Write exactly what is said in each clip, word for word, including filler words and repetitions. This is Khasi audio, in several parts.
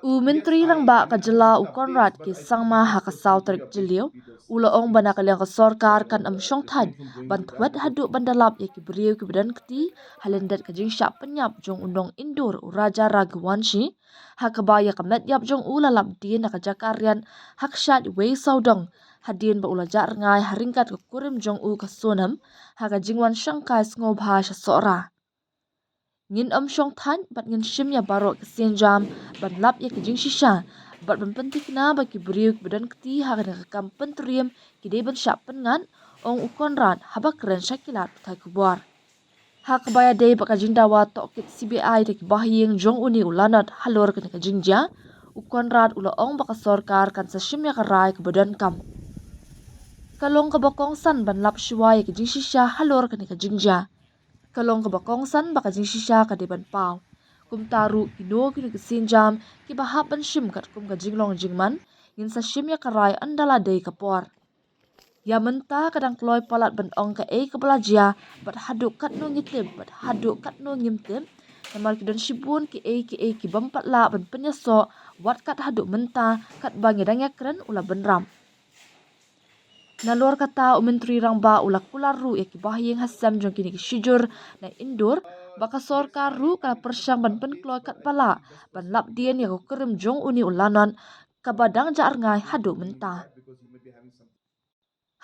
U Myntri Rangbah ka jylla u Conrad K Sangma ha ka saw tarik Jylliew u la ong ba na ka liang ka sorkar kan ym shongthait ban thwet haduh ban da lap ïa ki briew kiba don kti ha lyndet ka jingshah pynïap jong u nong Indur u Raja Raghuvanshi, ha kaba ïa ka met ïap jong u la lap dien na ka jaka riat ha ka shait wei sawdong hadien ba u la jah rngai ha ryngkat ka kurim jong u ka Sonam ha ka jingwan shangkai sngewbha sha Sohra. Ngin ym shongthait bad ngin shim ïa baroh ki sienjam ban lap ïa ki jingshisha bad ban pynthikna ba ki briew kiba don kti ha kane ka kam pyntriem ki dei ban shah pynngat, ong u Conrad haba kren sha ki lad pathai khubor. Ha kaba ïadei bad ka jingdawa tohkit C B I da ki bahaïing jong une u lanot halor kane ka jingjia, u Conrad u la ong ba ka sorkar kan sa shim ïa ka rai kaba donkam. Ka long kaba kongsan ban lap shuwa ïa ka jingshisha halor kane ka jingjia. Ka long kaba kongsan ba ka jingshisha ka dei ban paw. Kumta ruh kino kino ki sienjam kiba hap ban shim katkum ka jinglong jingman, ngin sa shim ïa ka rai ynda la dei ka por. Ïa mynta ka dang kloi palat ban ong kaei kaba la jia bad haduh katno ngi tip bad haduh katno ngim tip. Namar ki don shibun kiei kiei ki bym pat lah ban pynïasoh wat kat haduh mynta katba ngi dang ïakren u la bynrap. Nalor kata u Myntri Rangbah u la kular ruh ïa ki bahaïing hasem jong kine ki shijur na Indur ba ka sorkar ruh ka la pyrshang ban pynkloi katba lah ban lap dien ïa ka kurim jong une u lanot kaba dang jah rngai haduh mynta.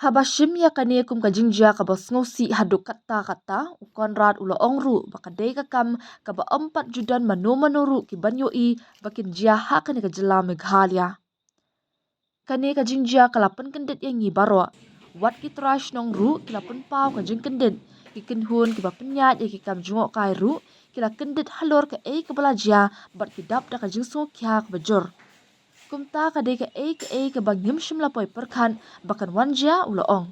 Haba shim ïa kane kum ka jingjia kaba sngewsih haduh katta katta, u Conrad u la ong ruh ba ka dei ka kam kaba ym pat ju don mano mano ruh ki ban ïohi ba kin jia ha kane ka jylla Meghalaya. Kane ka jingjia ka la pynkyndit ïa ngi baroh. Wat ki trai shnong ruh ki la pynpaw ka jingkyndit. Ki kynhun kiba pynïaid ïa ki kam jngohkai ruh ki la kyndit halor kaei kaba la jia bad ki dap da ka jingsngewkhia kaba jur. Kumta ka dei kaei kaei kaba ngim shym la poi pyrkhat ba kan wan jia, u la ong.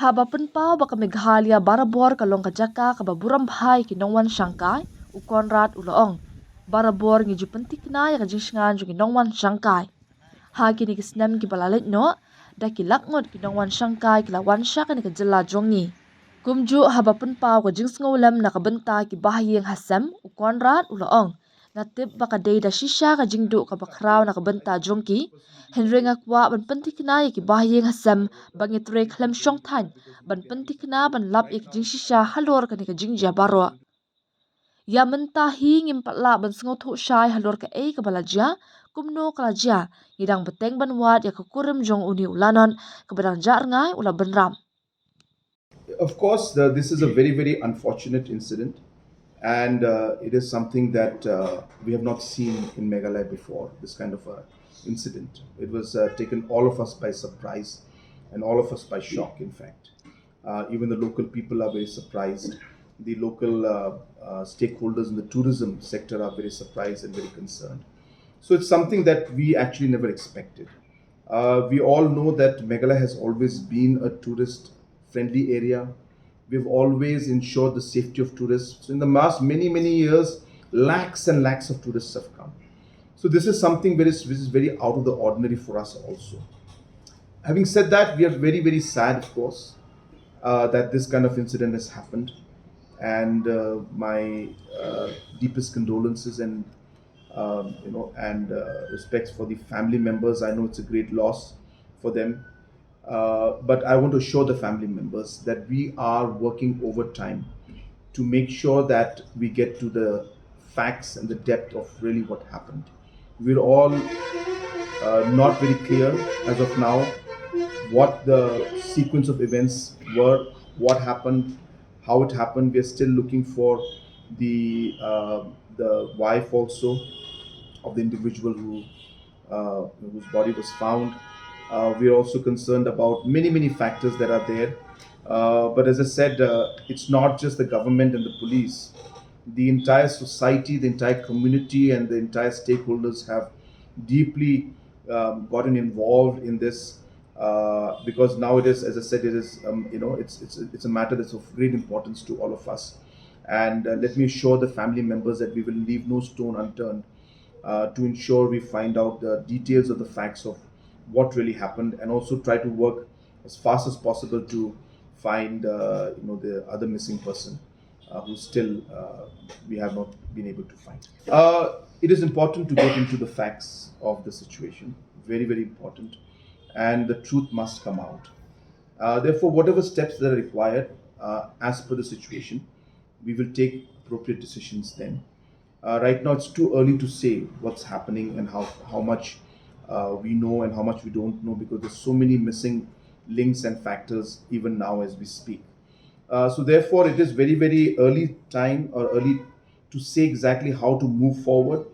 Haba pynpaw ba ka Meghalaya barabor ka long ka jaka kaba burom bha ïa ki nongwan shangkai, u Conrad u la ong. Barabor ngi ju pynthikna ïa ka jingshngaiñ jong ki nongwan shangkai. Ha kine ki snem kiba la leit noh, da ki lak ngut ki nongwan shangkai ki la wan sha kane ka jylla jong ngi. Kumjuh haba pynpaw ka jingsngewlem na ka bynta ki bahaïing hasem, u Conrad u la ong. Nga tip ba ka dei da shisha ka jingduh kaba khraw na ka bynta jong ki. Hynrei nga kwah ban pynthikna ïa ki bahaïing hasem ba ngi trei khlem shongthait ban pynthikna ban lap ïa ki jingshisha halor kane ka jingjia baroh. Ïa mynta hi ngim pat lah ban sngewthuh shai halor kaei kaba la jia, kumno ka la jia, ngi dang bteng ban wad ïa ka kurim jong une u lanot kaba dang jah rngai u la bynrap. Of course, the, this is a very, very unfortunate incident, and uh, it is something that uh, we have not seen in Meghalaya before, this kind of a incident. It was uh, taken all of us by surprise and all of us by shock, in fact. Uh, even the local people are very surprised. The local uh, uh, stakeholders in the tourism sector are very surprised and very concerned. So it's something that we actually never expected. Uh, we all know that Meghalaya has always been a tourist friendly area. We've always ensured the safety of tourists. So in the last many, many years, lakhs and lakhs of tourists have come. So this is something very, which is very out of the ordinary for us also. Having said that, we are very, very sad, of course, uh, that this kind of incident has happened. And uh, my uh, deepest condolences and um, you know, and uh, respects for the family members. I know it's a great loss for them. Uh, but I want to assure the family members that we are working overtime to make sure that we get to the facts and the depth of really what happened. We're all uh, not very clear as of now what the sequence of events were, what happened, how it happened. We're still looking for the uh, the wife also of the individual who uh, whose body was found. Uh, we're also concerned about many, many factors that are there. Uh, but as I said, uh, it's not just the government and the police. The entire society, the entire community, and the entire stakeholders have deeply um, gotten involved in this uh, because now it is, as I said, it is, um, you know, it's, it's, it's a matter that's of great importance to all of us. And uh, let me assure the family members that we will leave no stone unturned uh, to ensure we find out the details of the facts of what really happened and also try to work as fast as possible to find uh, you know, the other missing person. uh, who still uh, we have not been able to find. Uh, it is important to get into the facts of the situation, very, very important, and the truth must come out. Uh, therefore, whatever steps that are required uh, as per the situation, we will take appropriate decisions then. Uh, right now, it's too early to say what's happening and how, how much uh, we know and how much we don't know, because there's so many missing links and factors even now as we speak. Uh, so therefore, it is very, very early time or early to say exactly how to move forward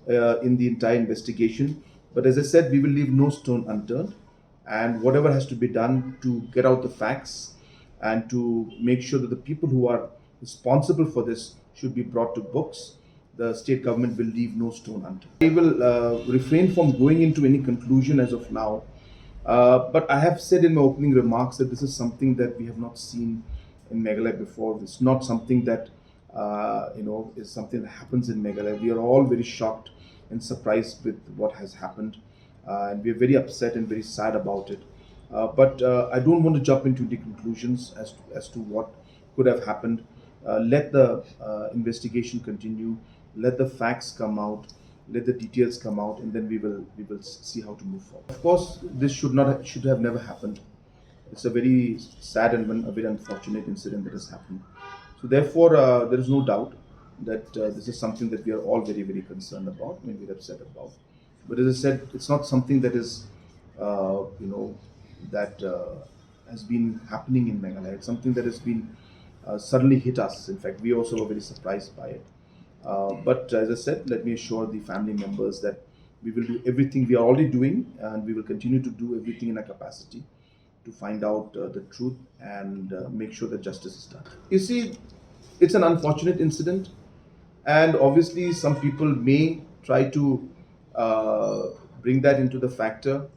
uh, in the entire investigation. But as I said, we will leave no stone unturned, and whatever has to be done to get out the facts and to make sure that the people who are responsible for this should be brought to books, the state government will leave no stone unturned. I will uh, refrain from going into any conclusion as of now, uh, but I have said in my opening remarks that this is something that we have not seen in Meghalaya before. It's not something that uh, you know is something that happens in Meghalaya. We are all very shocked and surprised with what has happened, uh, and we are very upset and very sad about it. Uh, but uh, I don't want to jump into the conclusions as to, as to what could have happened. Uh, let the uh, investigation continue. Let the facts come out. Let the details come out, and then we will we will see how to move forward. Of course, this should not should have never happened. It's a very sad and a very unfortunate incident that has happened. So therefore, uh, there is no doubt that uh, this is something that we are all very, very concerned about and very upset about. But as I said, it's not something that is, uh, you know, that uh, has been happening in Meghalaya. It's something that has been uh, suddenly hit us. In fact, we also were very surprised by it. Uh, but as I said, let me assure the family members that we will do everything we are already doing, and we will continue to do everything in our capacity to find out uh, the truth and uh, make sure that justice is done. You see, it's an unfortunate incident, and obviously, some people may try to uh, bring that into the factor.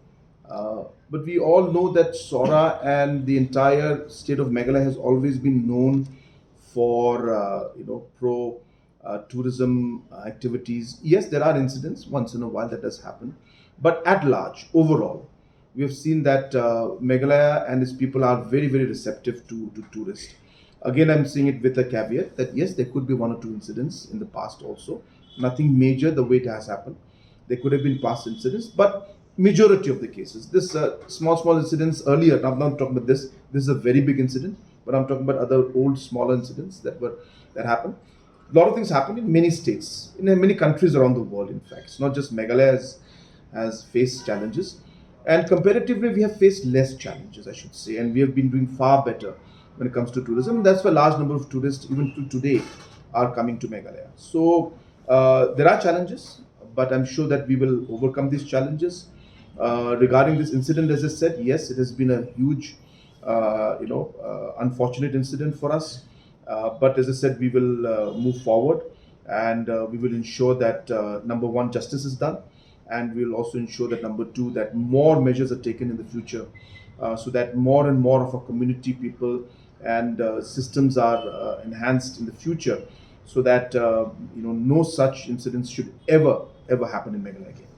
Uh, but we all know that Sohra and the entire state of Meghalaya has always been known for, uh, you know, pro uh, tourism activities. Yes, there are incidents once in a while that does happen, but at large, overall, we have seen that uh, Meghalaya and its people are very, very receptive to, to tourists. Again, I'm saying it with a caveat that yes, there could be one or two incidents in the past also. Nothing major the way it has happened. There could have been past incidents, but majority of the cases, this uh, small, small incidents earlier, I'm not talking about this, this is a very big incident, but I'm talking about other old, smaller incidents that were that happened. A lot of things happen in many states, in many countries around the world, in fact. It's not just Meghalaya has, has faced challenges. And comparatively, we have faced less challenges, I should say, and we have been doing far better when it comes to tourism. That's why a large number of tourists, even to today, are coming to Meghalaya. So uh, there are challenges, but I'm sure that we will overcome these challenges. Uh, regarding this incident, as I said, yes, it has been a huge, uh, you know, uh, unfortunate incident for us. Uh, but as I said, we will uh, move forward, and uh, we will ensure that uh, number one, justice is done, and we will also ensure that number two, that more measures are taken in the future, uh, so that more and more of our community people and uh, systems are uh, enhanced in the future, so that uh, you know no such incidents should ever ever happen in Meghalaya again.